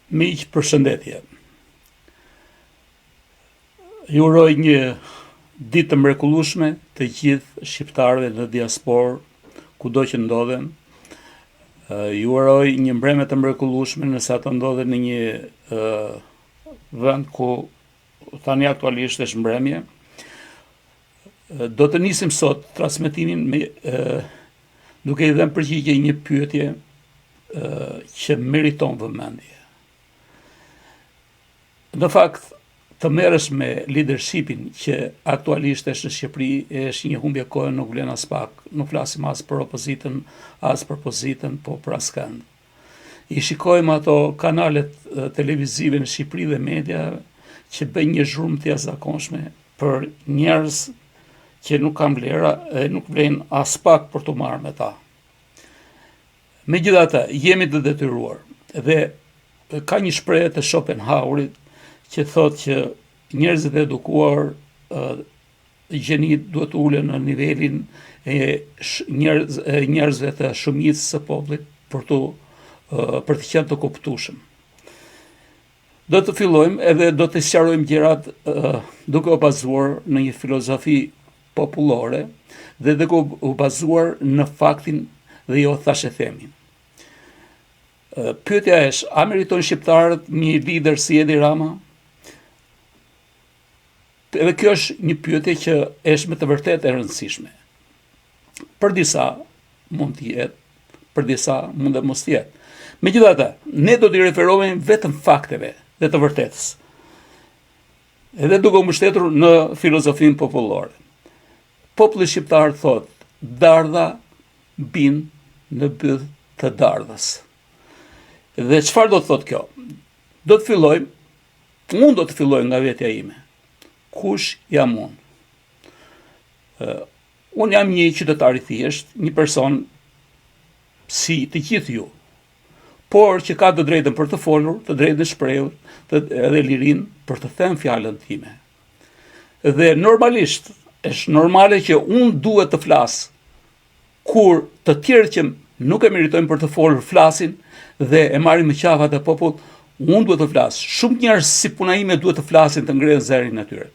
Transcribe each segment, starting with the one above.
Miq, përshëndetje. Ju uroj një ditë të mrekullueshme të gjithë shqiptarëve në diasporë, kudo që ndodhen. Ju uroj një mbrëmje të mrekullueshme nëse ato ndodhen në një vend ku tani aktualisht është mbrëmje. Do të nisim sot transmetimin me duke i dhënë përgjigje një pyetje që meriton vëmendje. Në fakt, të merresh me leadershipin që aktualisht është në Shqipëri është një humbje kohe, nuk vlen aspak. Nuk flasim as për opozitën, as për pozitën, po për askënd. I shikojmë ato kanalet televizive në Shqipëri dhe media që bëjnë një zhurmë të jashtëzakonshme për njerëz që nuk kanë vlera e nuk vlejnë aspak për t'u marrë me ta. Megjithatë, jemi të detyruar dhe ka një shprehje të Schopenhauerit që thotë që njerëzit e edukuar gjeni duhet të ulen në nivelin e njerëz, e njerëzve të shumicës së popullit për të për të qenë të kuptueshëm. Do të fillojmë edhe do të sqarojmë gjërat duke u bazuar në një filozofi popullore dhe duke u bazuar në faktin dhe jo thashethemin. Pyetja është, a meritojnë shqiptarët një lider si Edi Rama? Edhe kjo është një pyetje që është me të vërtetë e rëndësishme. Për disa mund të jetë, për disa mund të mos jetë. Megjithatë, ne do t'i referohemi vetëm fakteve dhe të vërtetës. Edhe duke u mbështetur në filozofinë popullore. Populli shqiptar thotë, dardha bin në bythë të dardhës. Dhe çfarë do të thotë kjo? Do të fillojmë, unë do të filloj nga vetja ime. Kush jam unë? Unë jam një qytetar i thjeshtë, një person si të gjithë ju, por që ka të drejtën për të folur, të drejtën e shprehur, të, edhe lirinë për të thënë fjalën time. Dhe normalisht, është normale që unë duhet të flas kur të tjerët që nuk e meritojnë për të folur flasin dhe e marrin më qafë atë popull, unë duhet të flas. Shumë njerëz si puna ime duhet të flasin të ngrenë zërin e tyre.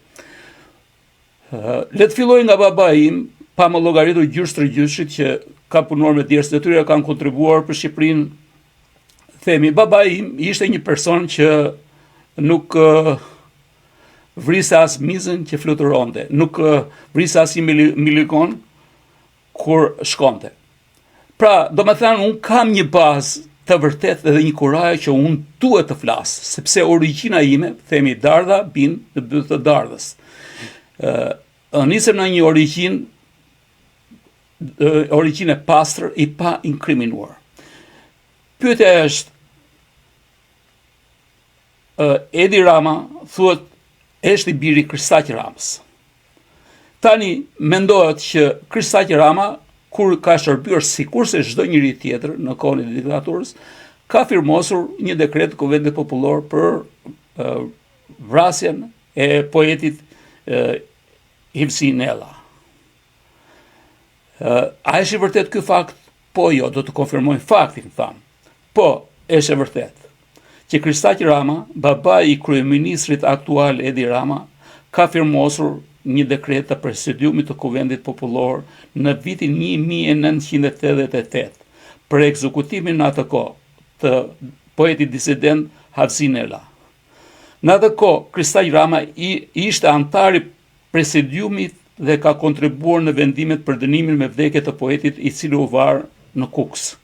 Le të filloj nga babai im, pa më llogaritur gjysh stërgjyshit që ka punuar me djersët e tyre, kanë kontribuar për Shqipërinë. Themi, babai im ishte një person që nuk vriste as mizën që fluturonte, nuk vriste as një miligon kur shkonte. Pra, domethënë, unë kam një bazë të vërtetë dhe një kurajo që unë duhet të flas, sepse origjina ime, themi dardha, bin në bythë të dardhës. Ë nisem në një origjinë origjinë e pastër i pa inkriminuar. Pyetja është Edi Rama thuhet është i biri Kristaq Ramës. Tani mendohet që Kristaq Rama kur ka shërbyer sikurse çdo njeri tjetër në kohën e diktaturës, ka firmosur një dekret të Kuvendit Popullor për vrasjen e poetit Hivzi Nela. A është i vërtetë ky fakt? Po jo, do të konfirmojmë faktin, thamë. Po, është e vërtetë që Kristaq Rama, babai i kryeministrit aktual Edi Rama, ka firmosur një dekret të Presidiumit të Kuvendit Popullor në vitin 1988 për ekzekutimin në atë kohë të poetit disident Havzi Nela. Në atë kohë, Kristaq Rama i, ishte anëtar i Presidiumit dhe ka kontribuar në vendimet për dënimin me vdekje të poetit i cili u var në Kukës.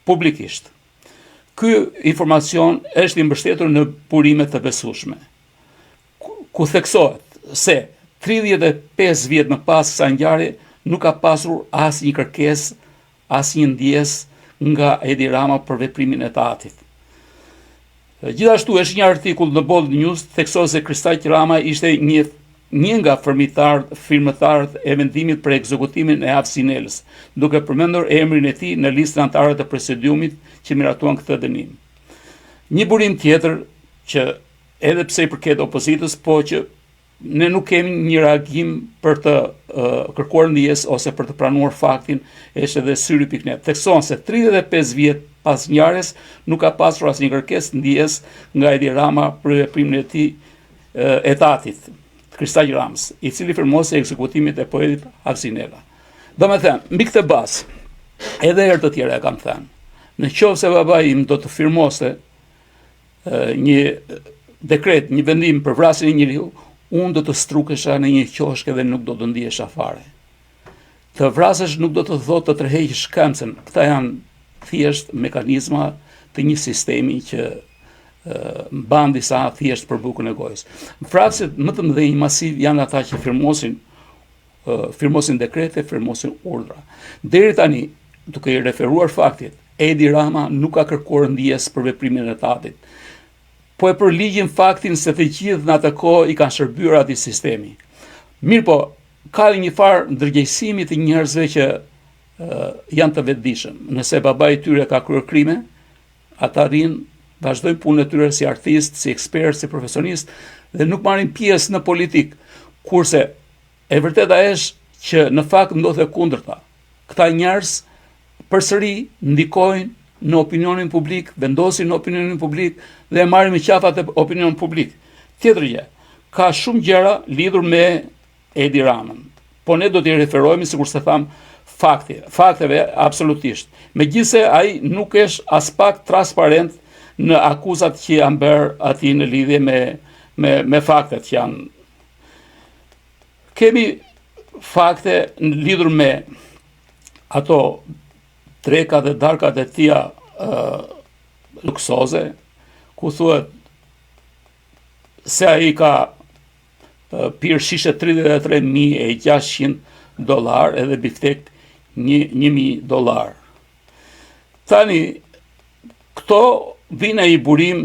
Publikisht. Ky informacion është i mbështetur në burime të besueshme, ku theksohet se 35 vjet më pas kësaj ngjarje nuk ka pasur asnjë kërkesë, asnjë ndjesë nga Edi Rama për veprimin e të atit. Gjithashtu është një artikull në Bold News theksohet se Kristaq Rama ishte një një nga firmitar, firmëtarët e vendimit për ekzekutimin e Havzi Nelës, duke përmendur emrin e tij në listën anëtarëve të presidiumit që miratuan këtë dënim. Një burim tjetër që edhe pse i përket opozitës, po që ne nuk kemi një reagim për të uh, kërkuar ndjesë ose për të pranuar faktin, është edhe syri.net. Thekson se 35 vjet Pas ngjarjes nuk ka pasur asnjë kërkesë ndjesë nga Edi Rama për veprimin e tij e të atit, Kristaq Ramës, i cili firmosi ekzekutimin e poetit Havzi Nela. Domethënë, mbi këtë bazë, edhe herë të tjera e kam thënë, në qoftë se babai im do të firmoste një dekret, një vendim për vrasjen e njeriu, unë do të strukesha në një qoshk dhe nuk do të ndihesha fare. Të vrasësh nuk do të thotë të tërheqësh kërcën. Këta janë thjesht mekanizma të një sistemi që mban disa thjesht për bukën e gojës. Vrasësit më të mëdhenj masiv janë ata që firmosin firmosin dekrete, firmosin urdhra. Deri tani, duke i referuar faktit, Edi Rama nuk ka kërkuar ndjesë për veprimin e të atit. Po e përligjim faktin se të gjithë në atë kohë i kanë shërbyer atij sistemi. Mirëpo, ka një farë ndërgjegjësimi të njerëzve që janë të vetëdijshëm. Nëse babai i tyre ka kryer krime, ata rrinë, vazhdojnë punën e tyre si artistë, si ekspertë, si profesionistë dhe nuk marrin pjesë në politikë. Kurse e vërteta është që në fakt ndodh e kundërta. Këta njerëz përsëri ndikojnë në opinionin publik, vendosin në opinionin publik dhe e marrin me qafë atë opinion publik. Tjetër gjë, ka shumë gjëra lidhur me Edi Ramën. Po ne do t'i referohemi sikurse thamë fakti, fakteve absolutisht. Megjithëse ai nuk është aspak transparent në akuzat që janë bërë atij në lidhje me me me faktet që janë Kemi fakte në lidhur me ato dreka dhe darkat e tija uh, luksoze, ku thuhet se ai ka pirë shishe 33.600 dolar edhe biftek 1.000 dolar. Tani, këto vijnë nga një burim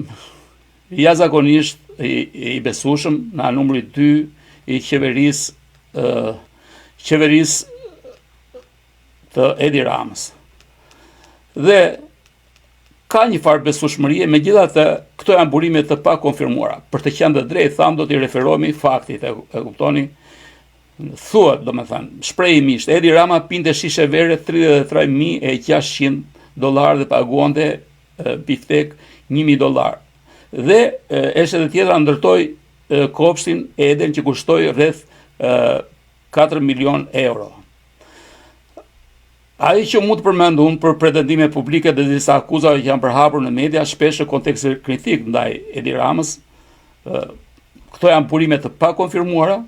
jashtëzakonisht i, i besueshëm nga numri 2 i qeverisë qeverisë të Edi Ramës. Dhe ka një farë besueshmërie, megjithatë këto janë burime të pakonfirmuara. Për të qenë të drejtë, thamë do t'i referohemi faktit, e, e kuptoni? Thuhet, domethënë, shprehimisht, Edi Rama pinte shishe vere 33.600 dollar dhe paguante biftek 1.000 dollar. Dhe është edhe tjetra ndërtoi kopshtin Eden që kushtoi rreth 4 milion euro. Ajo që mund të përmend unë për pretendime publike dhe disa akuzave që janë përhapur në media, shpesh në kontekst kritik ndaj Edi Ramës, këto janë burime të pakonfirmuara,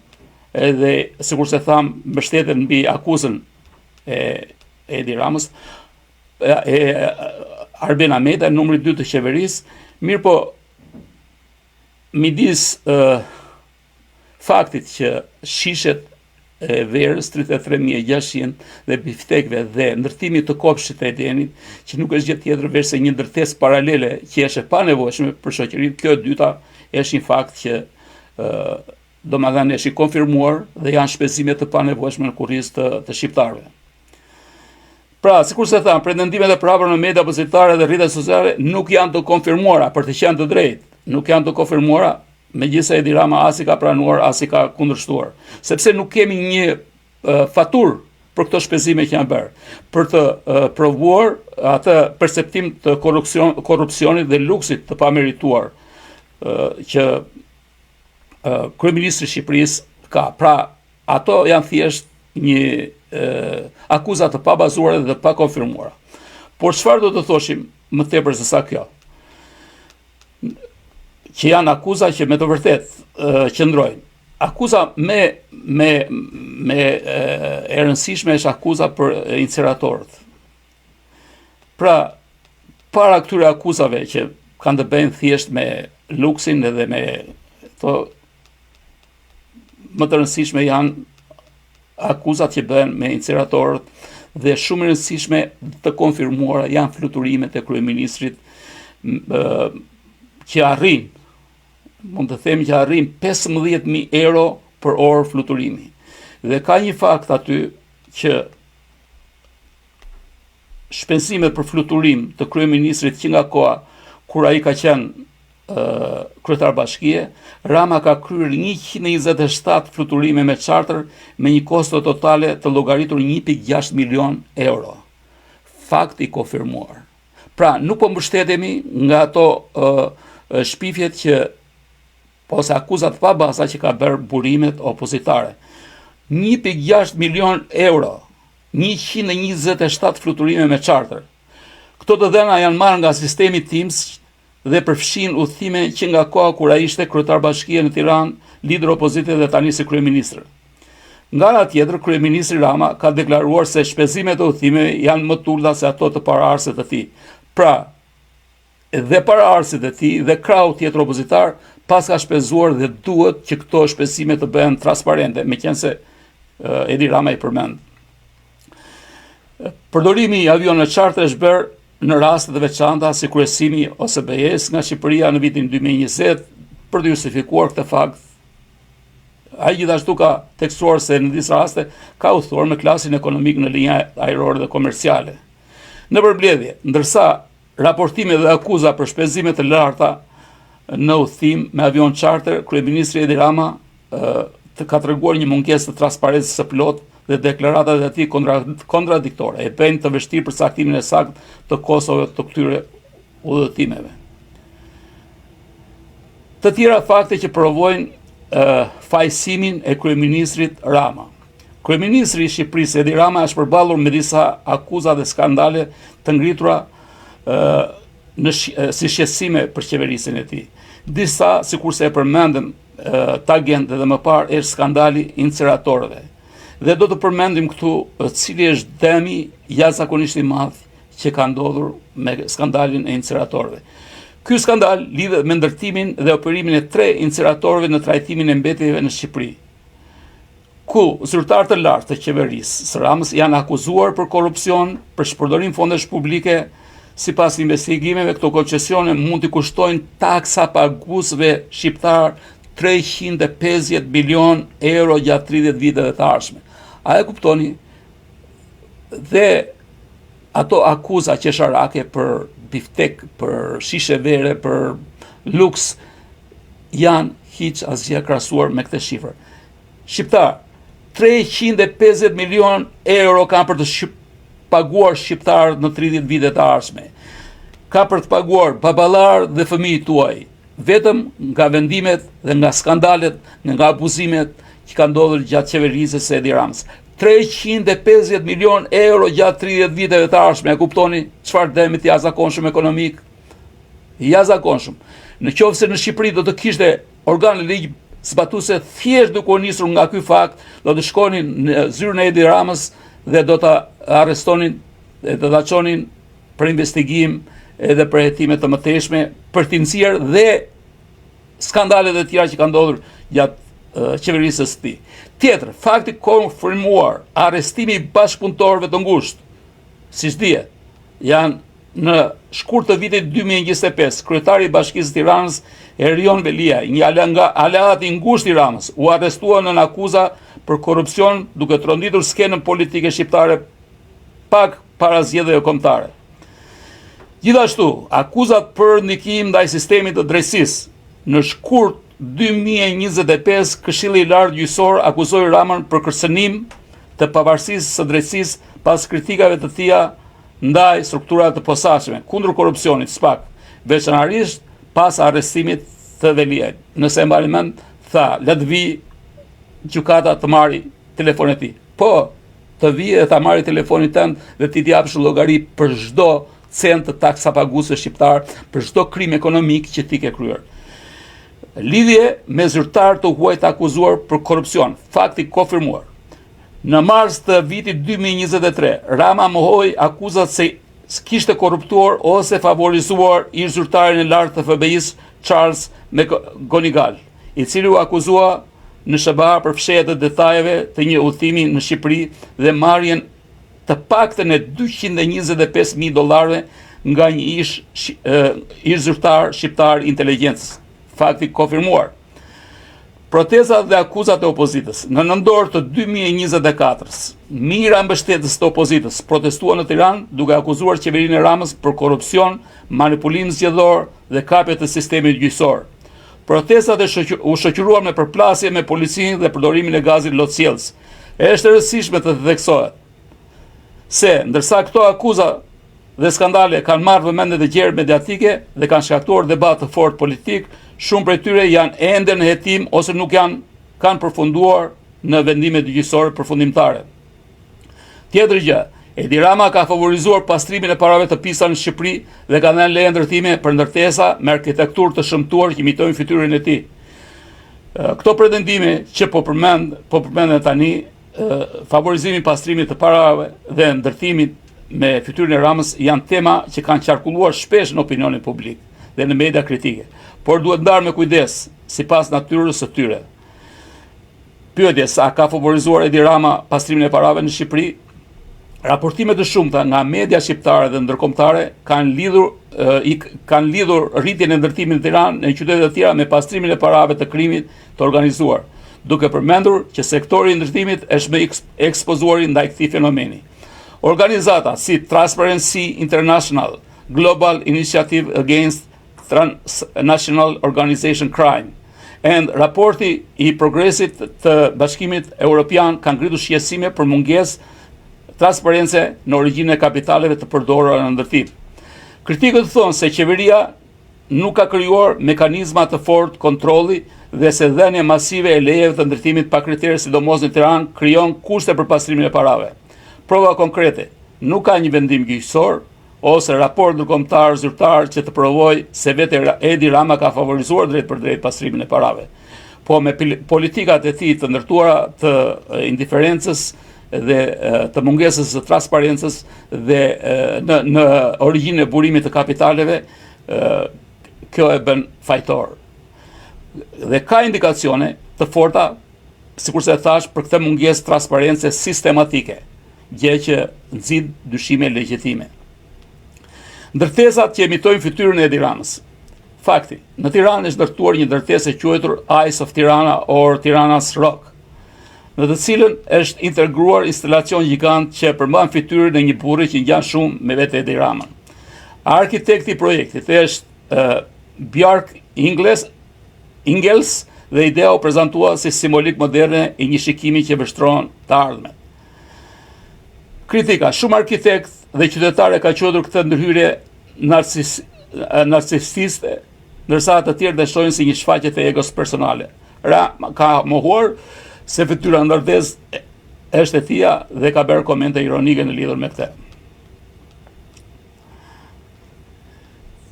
edhe sikurse thamë, mbështeten mbi akuzën e Edi Ramës, e Arben Ahmetaj, numri 2 të qeverisë, mirëpo midis faktit që shishet e verës 33.600 dhe biftekëve dhe ndërtimit të kopshtit të Edenit, që nuk është gjë tjetër veçse një ndërtesë paralele që është e panevojshme për shoqërinë, kjo e dyta është një fakt që ë domethënë është i konfirmuar dhe janë shpenzime të panevojshme në kurriz të, të shqiptarëve. Pra, sikurse thamë, pretendimet e përhapura në media opozitare dhe rrjetet sociale nuk janë të konfirmuara për të qenë të drejtë, nuk janë të konfirmuara megjithëse Edi Rama as i ka pranuar, as i ka kundërshtuar, sepse nuk kemi një faturë për këto shpenzime që janë bërë, për të provuar atë perceptim të korrupsion, korrupsionit dhe luksit të pamerituar që kryeministri i Shqipërisë ka. Pra, ato janë thjesht një akuza të pabazuara dhe të pakonfirmuara. Por çfarë do të thoshim më tepër se sa kjo? që janë akuza që me të vërtetë qëndrojnë. Akuza me me me e rëndësishme është akuza për inceneratorët. Pra, para këtyre akuzave që kanë të bëjnë thjesht me luksin edhe me to më të rëndësishme janë akuzat që bëhen me inceneratorët dhe shumë e rëndësishme të konfirmuara janë fluturimet e kryeministrit që arrijnë mund të themi që arrijnë 15.000 euro për orë fluturimi. Dhe ka një fakt aty që shpenzimet për fluturim të kryeministrit që nga koha kur ai ka qenë kryetar bashkie, Rama ka kryer 127 fluturime me charter me një kosto totale të llogaritur 1.6 milion euro. Fakt i konfirmuar. Pra, nuk po mbështetemi nga ato uh, shpifjet që ose akuzat pa baza që ka bërë burimet opozitare. 1.6 milion euro, 127 fluturime me charter. Këto të dhëna janë marrë nga sistemi TIMS dhe përfshijnë udhëtime që nga koha kur ai ishte kryetar bashkie në Tiranë, lider opozite dhe tani si kryeministër. Nga ana tjetër, kryeministri Rama ka deklaruar se shpenzimet e udhëtimeve janë më të ulëta se ato të paraardhësve të tij. Pra, dhe paraardhësit e tij dhe krahu tjetër opozitar paska shpenzuar dhe duhet që këto shpenzime të bëhen transparente, meqenëse Edi Rama i përmend. Përdorimi i avionëve charter është bërë në raste të veçanta si kryesimi i OSBE-së nga Shqipëria në vitin 2020 për të justifikuar këtë fakt. Ai gjithashtu ka theksuar se në disa raste ka udhëtuar me klasin ekonomik në linja ajrore dhe komerciale. Në përmbledhje, ndërsa raportime dhe akuza për shpenzime të larta në udhëtim me avion charter, kryeministri Edi Rama të ka treguar një mungesë të transparencës së plotë dhe deklaratat e tij kontra, kontradiktore e bëjnë të vështirë përcaktimin e saktë të kostove të këtyre udhëtimeve. Të tjera fakte që provojnë uh, fajësimin e kryeministrit Rama. Kryeministri i Shqipërisë Edi Rama është përballur me disa akuza dhe skandale të ngritura uh, në si shqetësime për qeverisjen e tij. Disa, sikurse e përmendëm tangent edhe më parë, është skandali i inceneratorëve. Dhe do të përmendim këtu cili është dëmi jashtëzakonisht i madh që ka ndodhur me skandalin e inceneratorëve. Ky skandal lidhet me ndërtimin dhe operimin e tre inceneratorëve në trajtimin e mbetjeve në Shqipëri. ku zyrtarë të lartë të qeverisë së Ramës janë akuzuar për korrupsion, për shpërdorim fondesh publike, sipas investigimeve këto koncesione mund t'i kushtojnë taksapaguesve shqiptarë 350 milion euro gjatë 30 viteve të ardhshme. A e kuptoni? Dhe ato akuza qesharake për biftek, për shishe vere, për luks, janë hiç asgjë krahasuar me këtë shifër. Shqiptar, 350 milion euro kanë për të shqip, paguar shqiptarët në 30 vitet e ardhshme. Ka për të paguar baballarë dhe fëmijët tuaj, vetëm nga vendimet dhe nga skandalet, nga abuzimet që kanë ndodhur gjatë qeverisjes së Edi Ramës. 350 milion euro gjatë 30 viteve të ardhshme, e kuptoni çfarë dëmi të jashtëzakonshëm ekonomik? Jashtëzakonshëm. Në qoftë se në Shqipëri do të kishte organe ligjzbatuese thjesht duke u nisur nga ky fakt, do të shkonin në zyrën e Edi Ramës dhe do ta arrestonin dhe do ta çonin për investigim edhe për hetime të mëtejshme për t'i nxjerrë dhe skandalet e tjera që kanë ndodhur gjatë qeverisjes së tij. Tjetër, fakt i konfirmuar, arrestimi i bashkëpunëtorëve të ngushtë, siç dihet, janë Në shkurt të vitit 2025, kryetari i Bashkisë së Tiranës, Erion Veliaj, një nga aleat i ngushtë i Ramës, u arrestua nën akuza për korrupsion duke tronditur skenën politike shqiptare pak para zgjedhjeve kombëtare. Gjithashtu, akuzat për ndikim ndaj sistemit të drejtësisë në shkurt 2025, Këshilli i Lartë Gjyqësor akuzoi Ramën për kërcënim të pavarësisë së drejtësisë pas kritikave të tija ndaj strukturave të posaçme kundër korrupsionit SPAK, veçanërisht pas arrestimit të Veliajt. Nëse e mbani mend, tha, le të vijë gjykata të marri telefonin e tij. Po, të vijë dhe ta marri telefonin tënd dhe ti t'i japësh llogari për çdo cent të taksapaguesve shqiptarë, për çdo krim ekonomik që ti ke kryer. Lidhje me zyrtarë të huaj të akuzuar për korrupsion, fakt i konfirmuar. Në mars të vitit 2023, Rama mohoi akuzat se kishte korruptuar ose favorizuar ish-zyrtarin e lartë të FBI-së Charles McGonigal, i cili u akuzua në SHBA për fshehje të detajeve të një udhëtimi në Shqipëri dhe marrjen të paktën e 225.000 dollarëve nga një ish, ish zyrtar shqiptar i inteligjencës. Fakt i konfirmuar. Protestat dhe akuzat e opozitës. Në nëntor të 2024-s, mijëra mbështetës të opozitës protestuan në Tiranë duke akuzuar qeverinë e Ramës për korrupsion, manipulim zgjedhor dhe kapje të sistemit gjyqësor. Protestat e shoqë, u shoqëruan me përplasje me policinë dhe përdorimin e gazit lotsjellës. Është e rëndësishme të theksohet se ndërsa këto akuza dhe skandale kanë marrë vëmendje të gjerë mediatike dhe kanë shkaktuar debat të fortë politik, shumë prej tyre janë ende në hetim ose nuk janë kanë përfunduar në vendime gjyqësore përfundimtare. Tjetër gjë, Edi Rama ka favorizuar pastrimin e parave të pista në Shqipëri dhe ka dhënë leje ndërtimi për ndërtesa me arkitekturë të shëmtuar që imitojnë fytyrën e tij. Këto pretendime që po përmend, po përmenden tani, favorizimi i pastrimit të parave dhe ndërtimit me fytyrën e Ramës janë tema që kanë qarkulluar shpesh në opinionin publik dhe në media kritike, por duhet ndarë me kujdes sipas natyrës së tyre. Pyetjes, a ka favorizuar Edi Rama pastrimin e parave në Shqipëri? Raportime të shumta nga media shqiptare dhe ndërkombëtare kanë lidhur i kanë lidhur rritjen e ndërtimit në Tiranë në qytete të tjera me pastrimin e parave të krimit të organizuar, duke përmendur që sektori i ndërtimit është më i ekspozuari ndaj këtij fenomeni. Organizata si Transparency International, Global Initiative Against Transnational Organization Crime and raporti i progresit të Bashkimit Europian kanë ngritur shqetësime për mungesë transparence në origjinën e kapitaleve të përdorura në ndërtim. Kritikët thonë se qeveria nuk ka krijuar mekanizma të fortë kontrolli dhe se dhënia masive e lejeve të ndërtimit pa kritere, sidomos në Tiranë, krijon kushte për pastrimin e parave. Prova konkrete, nuk ka një vendim gjyqësor ose raport ndërkombëtar zyrtar që të provojë se vetë Edi Rama ka favorizuar drejtpërdrejt pastrimin e parave. Po me politikat e tij të ndërtuara të indiferencës dhe të mungesës së transparencës dhe në në origjinën e burimit të kapitaleve, kjo e bën fajtor. Dhe ka indikacione të forta, sikurse e thashë, për këtë mungesë transparence sistematike. gjë që nxit dyshime legjitime. Ndërtesat që imitojnë fytyrën e Edi Ramës. Fakti, në Tiranë është ndërtuar një ndërtesë e quajtur Eyes of Tirana or Tirana's Rock, në të cilën është integruar instalacion gjigant që përmban fytyrën e një burri që ngjan shumë me vetë Edi Ramën. Arkitekti i projektit është uh, Bjarke Ingles, Ingels dhe idea u prezantua si simbolikë moderne e një shikimi që vështron të ardhmen. Kritika, shumë arkitektë dhe qytetarë e ka quajtur këtë ndërhyrje narcis, narcisiste, ndërsa të tjerë e shohin si një shfaqje të egos personale. Rama ka mohuar se fytyra në ndërtesë është e tija dhe ka bërë komente ironike në lidhur me këtë.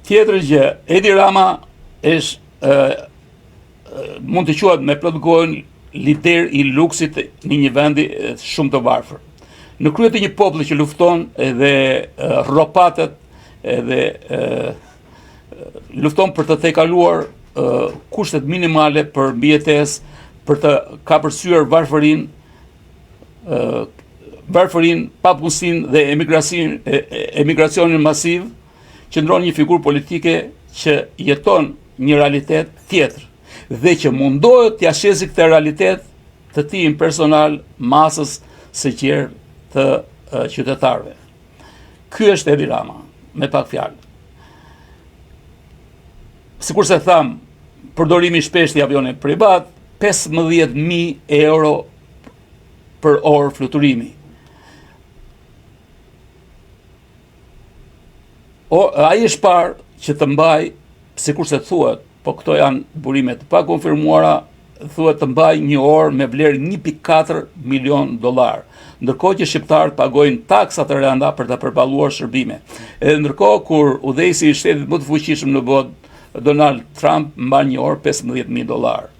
Tjetër gjë, Edi Rama është ë mund të quhet me plot gojën lider i luksit në një vend shumë të varfër. Në krye të një populli që lufton edhe rropatet edhe lufton për të tejkaluar kushtet minimale për mbijetesë, për të kapërcyer varfërinë, varfërinë, papunësinë dhe emigracionin, emigracionin masiv, qëndron një figurë politike që jeton një realitet tjetër dhe që mundohet t'ia shesi këtë realitet të tijin personal masës së gjerë të qytetarëve. Ky është Edi Rama, me pak fjalë. Sikurse thamë, përdorimi i shpeshtë i avionit privat, 15.000 euro për orë fluturimi. O, ai është parë që të mbajë, sikurse thuhet, po këto janë burime të pakonfirmuara, thuhet të mbajë një orë me vlerë 1.4 milion dollar. Ndërkohë që shqiptarët paguajnë taksa të rënda për të përballuar shërbime. Edhe ndërkohë kur udhëheqësi i shtetit më të fuqishëm në botë, Donald Trump mban një orë 15.000 dollar.